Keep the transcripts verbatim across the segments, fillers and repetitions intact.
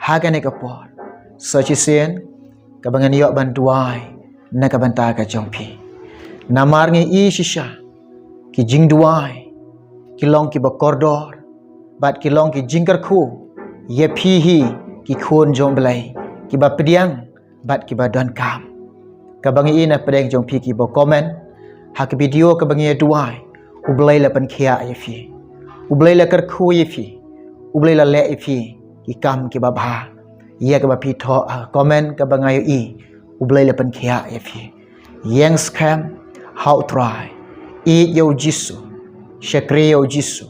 Ha kane ka por, sa shisien kaba ngan ïoh ban duwai na ka bynta ka jong phi. Namar ngi i shisha, ki jingduwai ki long kiba kordor bad ki long ki jingkyrkhu ïa phi hi, ki khun jong Blei kiba pdiang bad kiba donkam. Kaba ngi i na pdeng jong phi kiba comment ha ka video kaba ngi ïa duwai, U Blei la pynkhiah ïa phi, U Blei la kyrkhu ïa phi, U Blei la leh ïa phi ki kam kiba bha. Ïa kaba phi thoh ha ka comment kaba nga ïohi, U Blei la pynkhiah ïa phi. Ïeng skhem ha U Trai, ïeit ïa U Jisu, shakri ïa U Jisu,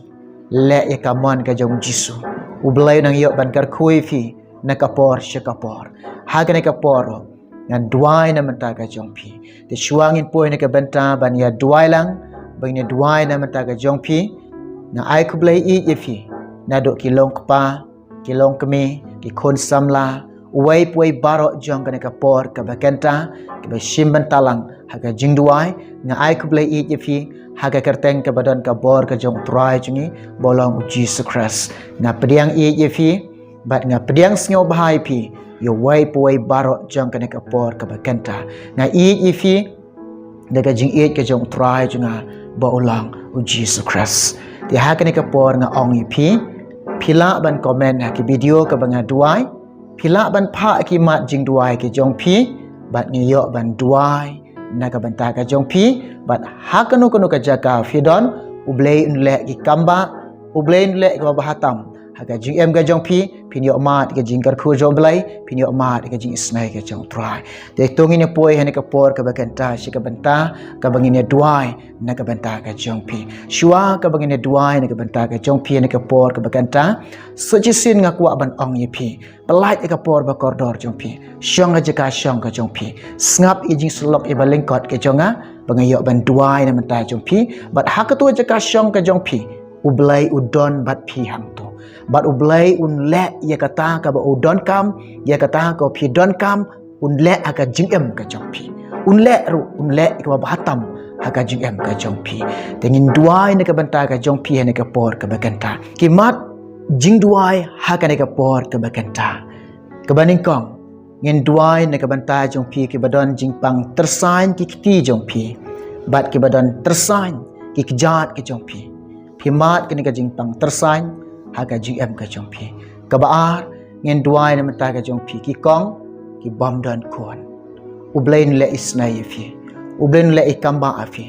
leh ïa ka mon ka jong U Jisu. U Blei u nang ïoh ban kyrkhu ïa phi na ka por sha ka por. Ha kane ka por ngan duwai na bynta ka jong phi. Te shuwa ngin poi na ka bynta ban ïa duwai lang, ba ngin ïa duwai na bynta ka jong phi, nga ai khublei ïeit ïa phi naduh ki long kpa, ki long kmie, ki khun samla, uwei pa uwei baroh jong kane ka por kaba kynta, kiba shim bynta lang ha ka jingduwai. Nga ai khublei ïeit ïa phi ha ka kyrteng kaba don ka bor ka jong U Trai jong ngi ba u long U Jisu Khrist. Nga pdiang ïeit ïa phi bad nga pdiang sngewbha ïa phi, ïa uwei pa uwei baroh jong kane ka por kaba kynta. Nga ïeit ïa phi da ka jingïeit ka jong U Trai jong nga ba u long U Jisu Khrist. Te ha kane ka por nga ong ïa phi, phi lah ban comment ha ki video kaba nga duwai, phi lah ban phah ki mat jingduwai ki jong phi, bad ngi ïoh ban duwai na ka bynta ka jong phi. Bad ha kano kano ka jaka phi don, U Blei un leh ki kam ba, U Blei un leh kiba bha tam ha ka jingim ka jong phi. Phin ïoh mad ka jingkyrkhu jong U Blei, phin ïoh mad ka jingisynei ka jong U Trai. Te to ngin ïa poi ha kane ka por kaba kynta sha ka bynta kaba ngin ïa duwai na ka bynta ka jong phi. Shuwa kaba ngin ïa duwai na ka bynta ka jong phi ha kane ka por kaba kynta, sa shisien nga kwah ban ong ïa phi, pyllait ïa ka por ba kordor jong phi, shong ha jaka shong ka jong phi, sngap ïa ka jingsyllok ïa ba lyngkot ka jong nga ba nga ïoh ban duwai na bynta jong phi. Bad ha kato ka jaka shong ka jong phi, U Blei u don bad phi hangto. Bad U Blei un leh ïa kata kaba u donkam, ïa kata kaba phi donkam, un leh ha ka jingim ka jong phi, un leh ruh, un leh kaba bha tam ha ka jingim ka jong phi. Te ngin duwai na ka bynta ka jong phi ha kane ka por kaba kynta. Ki mat jingduwai ha kane ka por kaba kynta. Kaba nyngkong, ngin duwai na ka bynta jong phi kiba don jingpang tyrsain ki kti jong phi, bad kiba don tyrsain ki kjat ki jong phi. Phi mad kane ka jingpang tyrsain ha ka jingim ka jong phi. Kaba ar, ngin duwai na ka bynta ka jong phi ki kong ki bym don khun. U Blei un leh isynei ïa phi, U Blei un leh i kam ba ïa phi,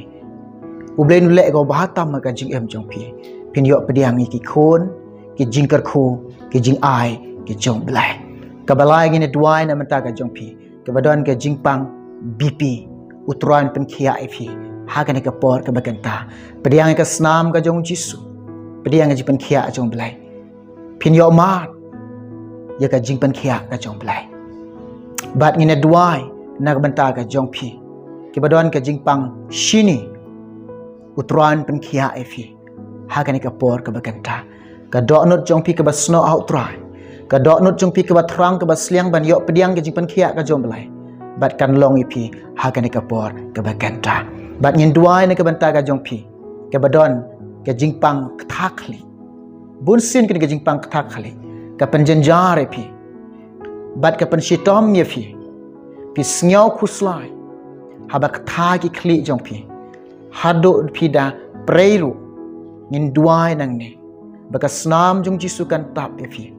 U Blei un leh kaba bha tam ha ka jingim jong phi. Phin ïoh pdiang ïa ki khun, ki jingkyrkhu, ki jingai ki jong U Blei. Kaba lai, ngin duwai na ka bynta ka jong phi kiba don ka jingpang B P. U Trai un pynkhiah ïa phi ha kane ka por kaba kynta. Pdiang ïa ka snam ka jong U Jisu, pdiang ïa ka jingpynkhiah jong U Blei, phin ïoh mad ïa ka jingpynkhiah ka jong U Blei. Bad ngin duwai na ka bynta ka jong phi kiba don ka jingpang shini. U Trai un pynkhiah ïa phi ha kane ka por kaba kynta. Ka dohnud jong phi kaba snoh ha U Trai, ka dohnud jong phi kaba thrang kaba sliang ban ïoh pdiang ka jingpynkhiah ka jong U Blei, bad kan long ïa phi ha kane ka por kaba kynta. Bad ngin duwai na ka bynta ka jong phi kaba don ka jingpang kata khlieh. Bun sien kane ka jingpang kata khlieh ka pynjynjar ïa phi bad ka pynshitom ïa phi. Phi sngew khuslai haba kata ki khlieh jong phi, haduh phi da prei ruh. Ngin duwai nangne ba ka snam jong U Jisu kan tap ïa phi,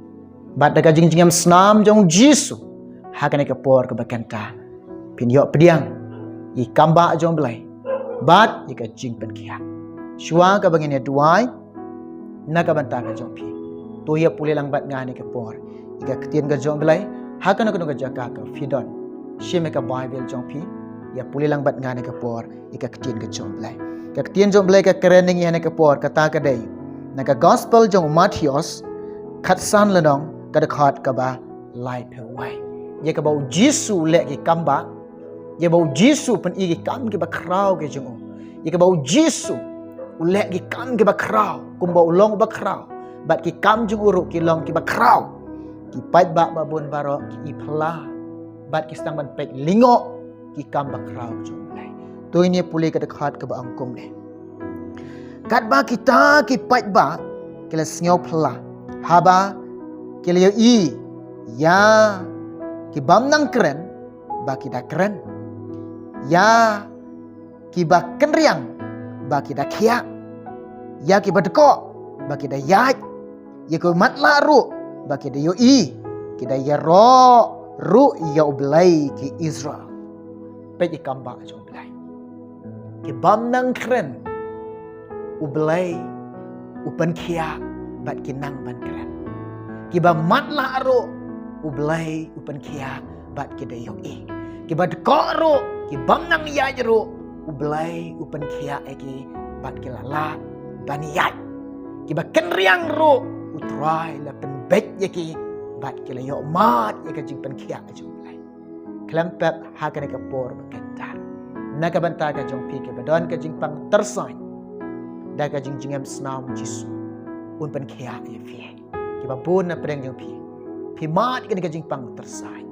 bad da ka jingjngem snam jong U Jisu, ha kane ka por kaba kynta phin ïoh pdiang ïa i kam ba jong U Blei bad ïa ka jingpynkhiah. Shuwa kaba ngin ïa duwai na ka bynta ka jong phi, to ïa pule lang bad nga ha kane ka por ïa ka ktien ka jong U Blei. Ha kano kano ka jaka ka phi don, shim ïa ka Baibl jong phi, ïa pule lang bad nga ha kane ka por ïa ka ktien ka jong U Blei. Ka ktien jong U Blei ka kren ïa ngi ha kane ka por, kata ka dei na ka Gospel jong u Mathaios, khatsan lynnong, ka dkhot kaba laiphew wei. Ïa kaba U Jisu u leh ki kam ba, ïa kaba U Jisu u pyni ki kam kiba khraw ki jong u, ïa kaba U Jisu u leh ki kam kiba khraw, kumba u long uba khraw, bad ki kam jong u ruh ki long kiba khraw. Ki paidbah ba bun baroh ki i phylla bad ki sdang ban peit lyngngoh ki kam ba khraw jong U Blei. To ngin ïa pule ka dkhot kaba ong kumne: Katba kita ki paidbah ki la sngew phylla haba ki la ïohi Ïa ki bym nang kren ba ki da kren. Ïa ki ba kynriang ba ki da khiah. Ïa ki ba dkoh ba ki da ïaid. Ïa ki matlah ruh ba ki da ïohi. Ki da ïaroh ruh ïa U Blei ki Israel. Peit ïa kam ba jong U Blei. Ki bym nang kren, U Blei u pynkhiah bad ki nang ban kren. Ki ba matlah ruh, U Blei u pynkhiah bad ki da ïohi. Ki ba dkoh ruh, ki bym nang ïaid ruh, U Blei u pynkhiah ïa ki bad ki la lah ban ïaid. Ki ba kynriang ruh, U Trai la pynbeit ïa ki bad ki la ïohmad ïa ka jingpynkhiah jong U Blei. Khlem pep ha kane ka por ba kynta, na ka bynta ka jong phi ki ba don ka jingpang tyrsaiñ da ka jingjngem snam, Jisu un pynkhiah ïa phi. Ki ba bun na pdeng jong phi, phi mad kane ka jingpang tyrsaiñ,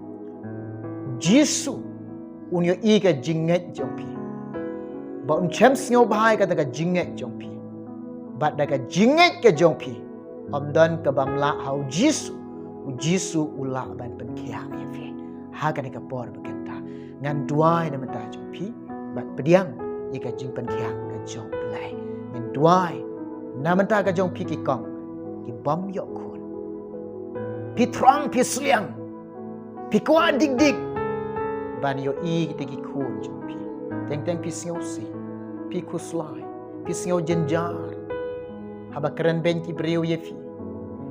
Jisu un ïohi ka jingngeit jong phi. Ba un shem sngewbha ïa kata ka jingngeit jong phi. Bad da ka jingngeit ka jong phi, ym don ka bym lah ha U Jisu. U Jisu u lah ban pynkhiah ïa phi. Ha kane ka por ba kynta, ngan duwai na bynta jong phi bad pdiang ïa ka jingpynkhiah ka jong U Blei. Ngan duwai na bynta ka jong phi ki kong ki bym ïoh khun. Phi thrang, phi sliang, phi kwah dik dik ban ïohi kita ki khun jong phi. Teng teng phi sngewsih, phi khuslai, phi sngew jynjar. Haba kren beiñ ki briew ïa phi,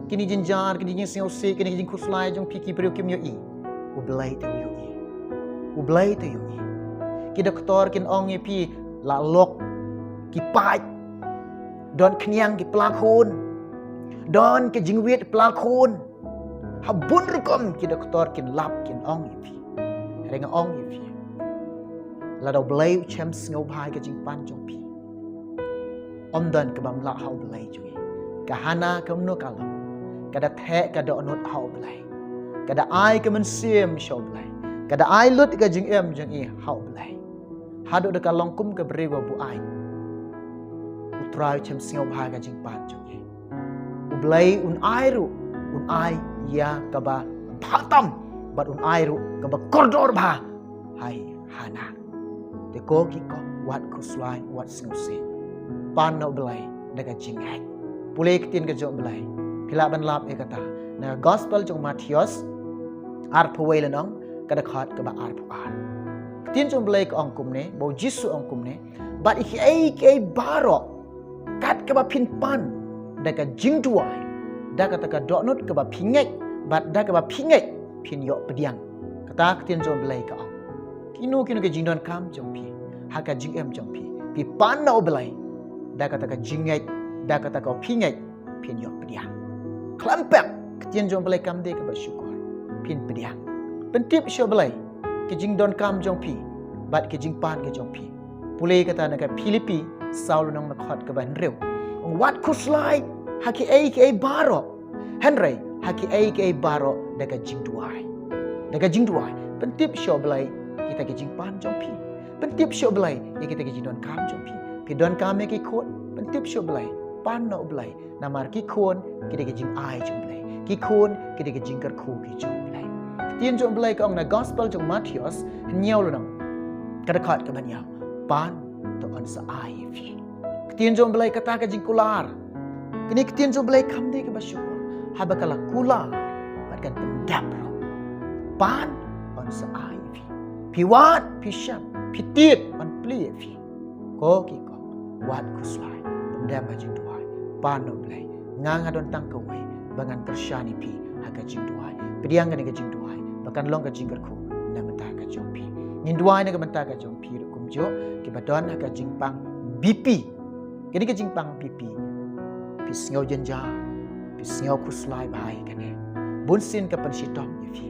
kine jynjar, kine jingsngewsih, kine jingkhuslai jong phi ki briew kim ïohi. U Blei te u ïohi. U Blei te u ïohi. Ki doktor kin ong ïa phi, la lok ki paid, don khñiang ki pla khun, don ki jingwit pla khun. Ha bun rukom ki doktor kin lap kin ong ïa phi. Hynrei nga ong ïa phi, lada U Blei u shem sngewbha ïa ka jingpan jong phi, ym don ka bym lah ha U Blei jong ngi. Ka Hana kumno ka long? Ka da theh ka dohnud ha U Blei. Ka da ai ka mynsiem sha U Blei. Ka da ai lut ka jingim jong i ha U Blei. Haduh da ka long kum ka briew ba buaid, U Trai u shem sngewbha ka jingpan jong i. U Blei un ai ruh, un ai ïa kaba bha tam, bad un ai ruh kaba kordor bha ha i Hana. Te ko ki kong, wat khuslai, wat sngewsih. Pan na U Blei da ka jingngeit. Pule ka ktien ka jong U Blei. Phi lah ban lap ïa kata na ka Gospel jong u Mathaios arphew wei lynnong, ka dkhot kaba arphew ar. Ka ktien jong U Blei ka ong kumne, ba U Jisu u ong kumne, bad ïa kiei kiei baroh kat kaba phin pan da ka jingduwai, da kata ka dohnud kaba phi ngeit, bad da kaba phi ngeit phin ïoh pdiang. Kata ka ktien jong U Blei ka ong, kino kino ka jingdonkam jong phi ha ka jingim jong phi, phi pan na U Blei da kata ka jingngeit, da kata ka phi ngeit, phin ïoh pdiang. Khlem pep, ka ktien jong U Blei kam dei kaba shukor, phin pdiang. Pyntip sha U Blei ki jingdonkam jong phi bad ki jingpan ki jong phi. Pule kata na ka Philippi saw lynnong, na ka dkhot kaba hynriew. Wat khuslai ha kiei kiei baroh, hynrei ha kiei kiei baroh da ka jingduwai. Da ka jingduwai, pyntip sha U Blei kita ki jingpan jong phi. Pyntip sha U Blei ïa kita ki jingdonkam jong phi. Phi donkam ïa ki khun, pyntip sha U Blei, pan na U Blei. Namar ki khun ki dei ki jingai jong U Blei. Ki khun ki dei ki jingkyrkhu ki jong U Blei. Ka ktien jong U Blei ka ong na Gospel jong u Mathaios hynñiew lynnong, ka dkhot kaba hynñiew, pan, to yn sa ai ïa phi. Ka ktien jong U Blei kata ka jingkular. Kane ka ktien jong U Blei kam dei kaba shukor, haba ka la kular bad kan pyndep ruh. Pan, yn sa ai ïa phi. Phi wad, phi shem, phi tied, yn plie ïa phi. Ko ki kong, wat khuslai, pyndem ha jingduwai, pan na U Blei. Nga, nga don tang kawei ba ngan kyrshan ïa phi ha ka jingduwai. Pdiang kane ka jingduwai ba kan long ka jingkyrkhu na ka bynta ka jong phi. Ngin duwai na ka bynta ka jong phi ruh kumjuh, ki ba don ha ka jingpang B P. Kane ka jingpang B P, phi sngew jynjar, phi sngew khuslai bha ïa kane. Bun sien ka pynshitom ïa phi.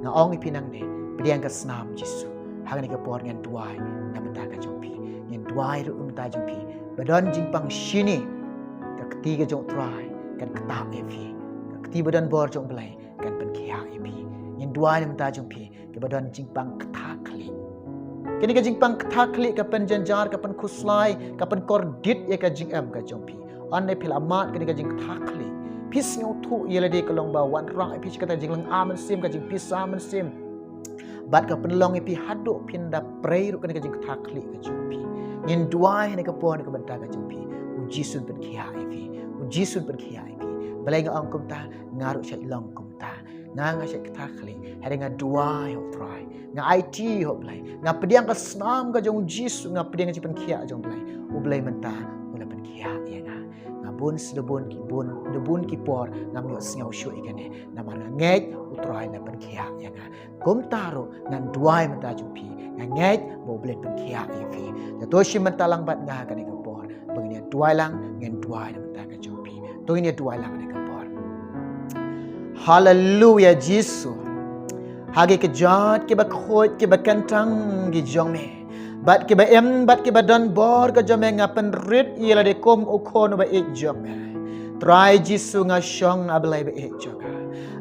Nga ong ïa phi nangne, pdiang ka snam Jisu. Ha kane ka por ngin duwai na ka bynta ka jong phi. Ngin duwai ruh na ka bynta jong phi ba don jingpang shini. Ka kti ka jong U Trai kan ktah ïa phi. Ka kti ba don bor jong U Blei kan pynkhiah ïa phi. Ngin duwai na ka bynta jong phi ki ba don jingpang kata khlieh. Kane ka jingpang kata khlieh ka pynjynjar, ka pynkhuslai, ka pynkordit ïa ka jingim ka jong phi. Ynda phi la mad kane ka jingkata khlieh, Phi sngewthuh ïa lade ka long ba wanrah ïa phi sha kata ka jinglong mynsiem, ka jingpisa mynsiem. Bad ka pynlong ïa phi haduh phin da prei ruh kane ka jingkta khlieh ka jong phi. Ngin duwai ha kane ka por na ka bynta ka jong phi. U Jisu un pynkhiah ïa phi. U Jisu un pynkhiah ïa phi. Balei nga ong kumta, nga ruh shait long kumta. Nga nga shait kta khlieh. Hynrei nga duwai ha u Trai. Nga aiti ha u Blei. Nga pdiang ka snam ka jong u Jisu, nga pdiang ka jingpynkhiah jong u Blei. U Blei mynta u la pynkhiah ïa nga. Nga bun sdebun ki bun, debun ki por ngam ïoh sngew shuh ïa kane. Namar nga ngeit u Trai la pynkhiah ïa nga. Kumta ruh ngan duwai mynta jong phi. Nga ngeit ba u Blei pynkhiah ïa phi. Te to shim mynta lang bad nga ha kane ka por. Ba ngin ïa duwai lang, ngin duwai na mynta ka jong phi. To ngin ïa duwai lang ha kane ka por. Haleluya Jisu. Ha ki kjat kiba khuid kiba kyntang ki jong me. Bad kiba im bad kiba don bor ka jong me nga pynrit ïa lade kum u khun uba ïeit jong me. Trai Jisu nga shong A Blei ba ïeit jong nga.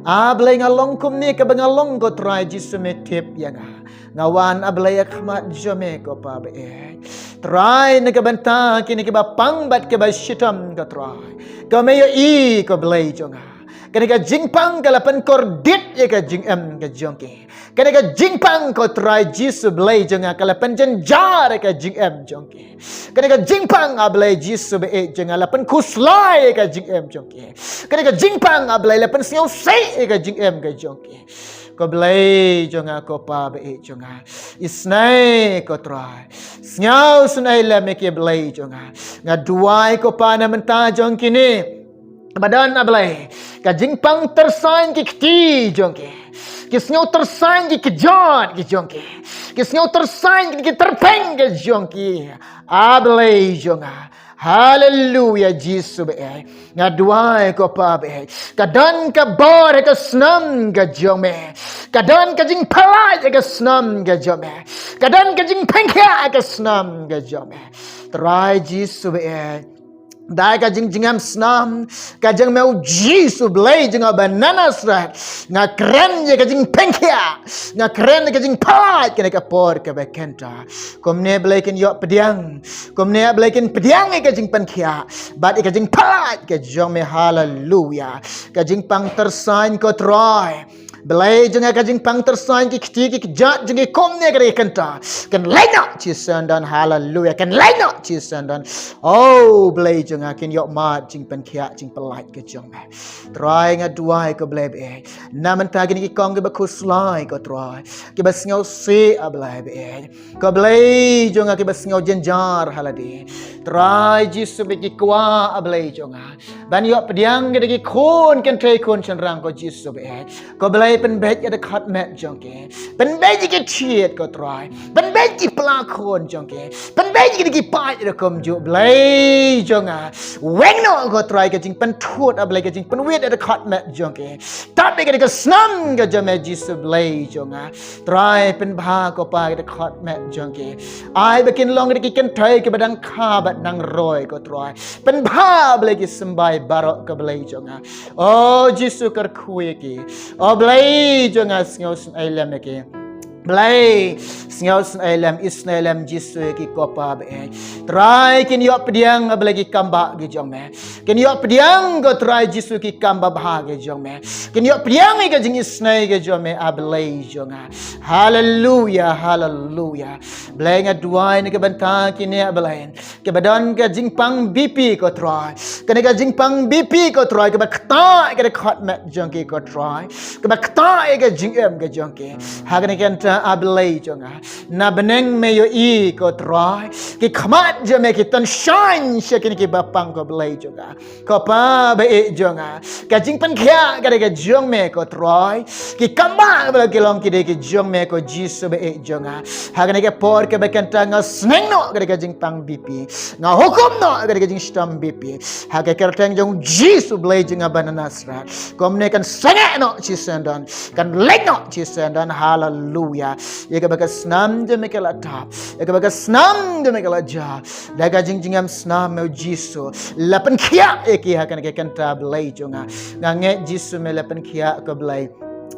A Blei nga long kumne kaba nga long ko Trai Jisu me tip ïa nga. Nga wan A Blei ha khmat jong me ko Pa ba ïeit. Trai na ka bynta kine kiba pang bad kiba shitom ko Trai. Ko me ïohi ko Blei jong nga. Kane ka jingpang ka la pynkordit ïa ka jingim ka jong ki. Kane ka jingpang ko Trai Jisu Blei jong nga ka la pynjynjar ïa ka jingim jong ki. Kane ka jingpang A Blei Jisu ba ïeit jong nga la pynkhuslai ïa ka jingim jong ki. Kane ka jingpang A Blei la pynsngewsih ïa ka jingim ka jong ki. Ko Blei jong nga ko Pa ba ïeit jong nga. Isynei ko Trai. Sngew sngewsih lem ïa ki Blei jong nga. Nga duwai ko Pa na mynta jong kine. Ba don A Blei. Ka jingpang tyrsain ki kti jong ki. Ki sngew tyrsain ki kjat ki jong ki. Ki sngew tyrsain ki tyrpeng ki jong ki. A Blei jong nga. Haleluya Jisu ba ïeit. Nga duwai ko Pa ba ïeit. Ka don ka bor ha ka snam ka jong me. Ka don ka jingpyllait ha ka snam ka jong me. Ka don ka jingpynkhiah ha ka snam ka jong me. Trai Jisu ba ïeit. Da ka jingjngem snam ka jong me u Jisu Blei jong nga ba na Nasareth. Nga kren ïa ka jingpynkhiah. Nga kren ïa ka jingpyllait kane ka por kaba kynta. Kumne Blei kin ïoh pdiang. Kumne Blei kin pdiang ïa ka jingpynkhiah bad ïa ka jingpyllait ka jong me. Haleluya. Ka jingpang tyrsain ko Trai. Blei jong nga ka jingpang tyrsain ki kti ki kjat jong ki kumne ka dei kynta. Kan leit noh shisien don. Haleluya. Kan leit noh shisien don. Oh Blei jong nga kin ïoh mad jingpynkhiah jingpyllait ka jong me. Trai nga duwai ko Blei ba ïeit. Na mynta kine ki kong kiba khuslai ko Trai. Kiba sngewsih A Blei ba ïeit. Ko Blei jong nga kiba sngew jynjar ha lade. Trai Jisu ba ki kwah A Blei jong nga. Ban ïoh pdiang ki da ki khun kynthei khun shynrang ko Jisu ba ïeit. Ko Blei pynbeit ïa da khot met jong ki. Pynbeit ïa ki thied ko Trai. Pynbeit ki pla khun jong ki. Pynbeit ïa ki pait ïa da kumjuh Blei jong nga. Weng noh ko Trai ka jingpynthut A Blei ka jingpynwit ïa da khot met jong ki. Tap ïa ka da ka snam ka jong me Jisu Blei jong nga. Trai pynbha ko Pa ki da khot met jong ki. Ai ba kin long ki kynthei kiba dang kha bad dang roi ko Trai. Pynbha Blei ki symbai baroh ko Blei jong nga. O Jisu kyrkhu ïa ki. O Blei jong nga sngewsih lem ïa ki. Blei sngewsih lem isynei lem Jisu ïa ki ko Pa ba ïeit. Trai kin ïoh pdiang A Blei ki kam ba ki jong me. Kin ïoh pdiang ko Trai Jisu ki kam babha ki jong me. Kin ïoh pdiang ïa ka jingisynei ki jong me A Blei jong nga. Haleluya, haleluya. Blei nga duwai na ka bynta kine A Blei. Kiba don ka jingpang B P ko Trai. Kane ka jingpang B P ko Trai kiba ktah ïa ka da khot met jong ki ko Trai. Kiba ktah ïa ka jingim ka jong ki. Ha kane ka kynta A Blei jong nga. Na bneng me ïohi ko Trai. Ki khmat jong me ki tang shaiñ sha kine kiba pang ko Blei jong nga. Ko Pa ba ïeit jong nga. Ka jingpynkhiah ka dei ka jong me ko Trai. Ki kam ba ba ki long ki dei ki jong me ko Jisu ba ïeit jong nga. Ha kane ka por kaba kynta nga sneng noh ka dei ka jingpang B P. Nga hukum noh ka dei ka jingshitom B P. Ha ka kyrteng jong Jisu Blei jong nga ba na Nasareth. Kumne kan sangeh noh shisien don. Kan leit noh shisien don. Haleluya. Ïa kaba ka snam jong me ka la tap. Ïa kaba ka snam jong me ka la jah. Da ka jingjngem snam me Jisu. La pynkhiah ïa ki ha kane ka kynta Blei jong nga. Nga ngeit Jisu me la pynkhiah ko Blei.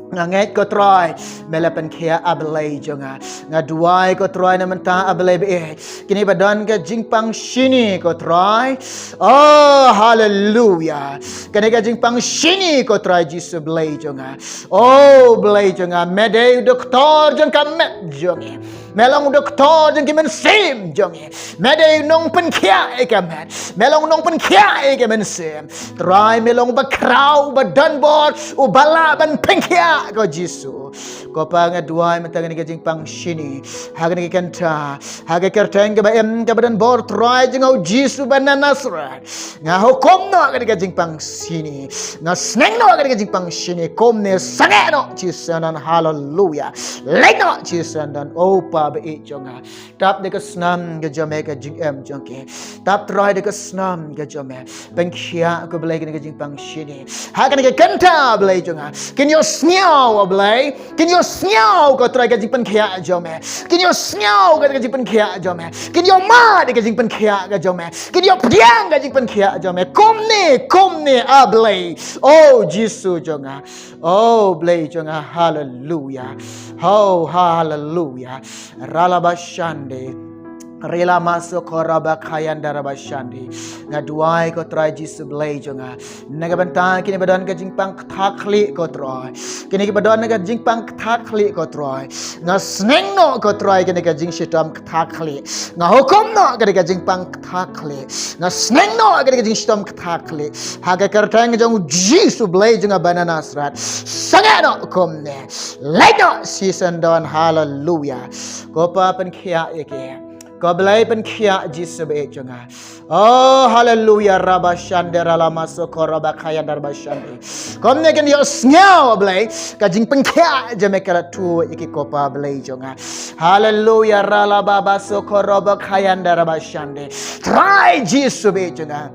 Nga ngeit ko Trai, me la pynkhiah A Blei jong nga. Nga duwai ko Trai na mynta A Blei baieit, kine ba don ka jingpang shini ko Trai. Oh, haleluya. Kane ka jingpang shini ko Trai Jisu Blei jong nga. Oh, Blei jong nga, me dei u doktor jong ka met jong ngi. Me long u doktor jong ki mynsiem jong ngi. Me dei u nongpynkhiah ïa ka met. Me long u nongpynkhiah ïa ka mynsiem. Trai, me long u bakhraw, u badonbor, u ba lah ban pynkhiah ko Jisu. Ko Pa, nga duwai mynta kane ka jingpang shini ha kane ka kynta, ha ka kyrteng kaba im kaba donbor Trai jong nga, u Jisu ba na Nasareth. Nga hukum noh kane ka jingpang shini. Nga sneng noh kane ka jingpang shini. Kumne sangeh noh shisien don. Haleluya. Leit noh shisien don, oh Pa baieit jong nga. Tap da ka snam ka jong me ka jingim jong ki. Tap Trai da ka snam ka jong me. Pynkhiah ko Blei kane ka jingpang shini ha kane ka kynta Blei jong nga. Kin ïohsngew A Blei. Kin ïohsngew ko Trai ka jingpynkhiah jong me. Kin ïohsngew ka jingpynkhiah jong me. Kin ïohmad ka jingpynkhiah ka jong me. Kin ïohpdiang ka jingpynkhiah jong me. Kumne, kumne A Blei. Oh Jisu jong nga. Oh Blei jong nga, haleluya. Oh haleluya. Ralabashande. Rila maso koraba kayanda rabashande. Nga duwai ko Trai Jisu Blei jong nga. Na ka bynta kine ba don ka jingpang ktha khlieh ko Trai. Kine ki ba don ka jingpang ktha khlieh ko Trai. Nga sneng noh ko Trai kane ka jingshitom ktha khlieh. Nga hukum noh kane ka jingpang ktha khlieh. Nga sneng noh kane ka jingshitom ktha khlieh ha ka kyrteng jong u Jisu Blei jong nga ba na Nasareth. Sangeh noh kumne. Leit noh shisien don. Haleluya. Ko Pa pynkhiah ïa ki. Ko Blei pynkhiah Jisu baieit jong nga. Oh haleluya. Rabashande ralamaso koraba kayanda rabashande. Kumne kin ïohsngew Blei ka jingpynkhiah jong me ka la tuh ïa ki ko Pa Blei jong nga. Haleluya. Ralababa sokoroba kayanda rabashande. Trai Jisu baieit jong nga.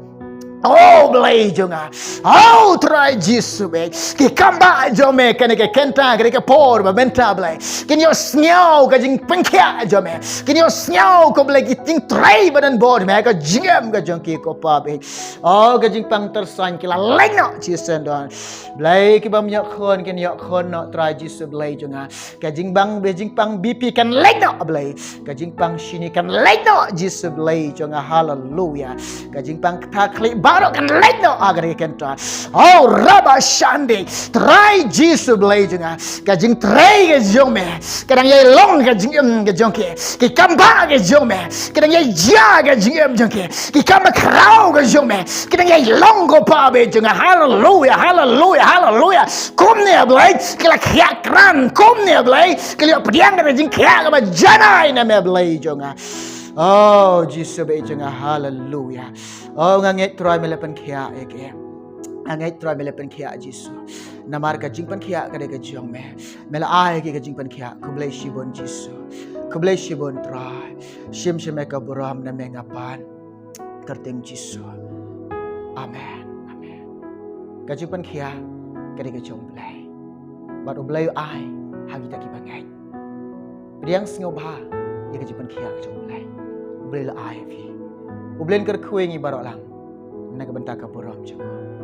Oh Blei jong nga. Oh Trai Jisu baieit. Ki kam ba jong me kane ka kynta kane ka por ba mynta Blei. Kin ïohsngew ka jingpynkhiah jong me. Kin ïohsngew ko Blei ki jingtrei ba donbor me ka jingim ka jong ki ko Pa baieit. Oh ka jingpang tyrsan ki la leit noh shisien don. Blei ki bym ïoh khun kin ïoh khun noh Trai Jisu Blei jong nga. Ka jingpang, ka jingpang B P kan leit noh Blei. Ka jingpang shini kan leit noh Jisu Blei jong nga. Haleluya. Ka jingpang ktha khlieh baroh kan leit noh ha kane ka kynta. Oh rabashande. Trai Jisu Blei jong nga. Ka jingtrei ka jong me ka dang ïai long ka jingim ka jong ki. Ki kam ba ka jong me ka dang ïai jia ka jingim jong ki. Ki kam ba khraw ka jong me ki dang ïai long ko Pa baieit jong nga. Haleluya, haleluya, haleluya. Kumne Blei ki la khiah krat. Kumne Blei ki la pdiang ka jingkhiah kaba janai na me Blei jong nga. Oh Jisu baieit jong nga. Haleluya. Oh nga ngeit Trai me la pynkhiah ïa ki. Nga ngeit Trai me la pynkhiah Jisu. Namar ka jingpynkhiah ka dei ka jong me. Me la ai ki ka jingpynkhiah. Khublei shibun Jisu. Khublei shibun Trai. Shim shim me ka burom na me nga pan. Kyrteng Jisu. Amen. Amen. Ka jingpynkhiah ka dei ka jong Blei. Bad U Blei u ai ha kita kiba ngeit. Pdiang sngewbha ïa ka jingpynkhiah ka jong U Blei. U Blei la ai ïa phi. U Blei un kyrkhu ïa ngi baroh lang na ka bynta ka burom jong u.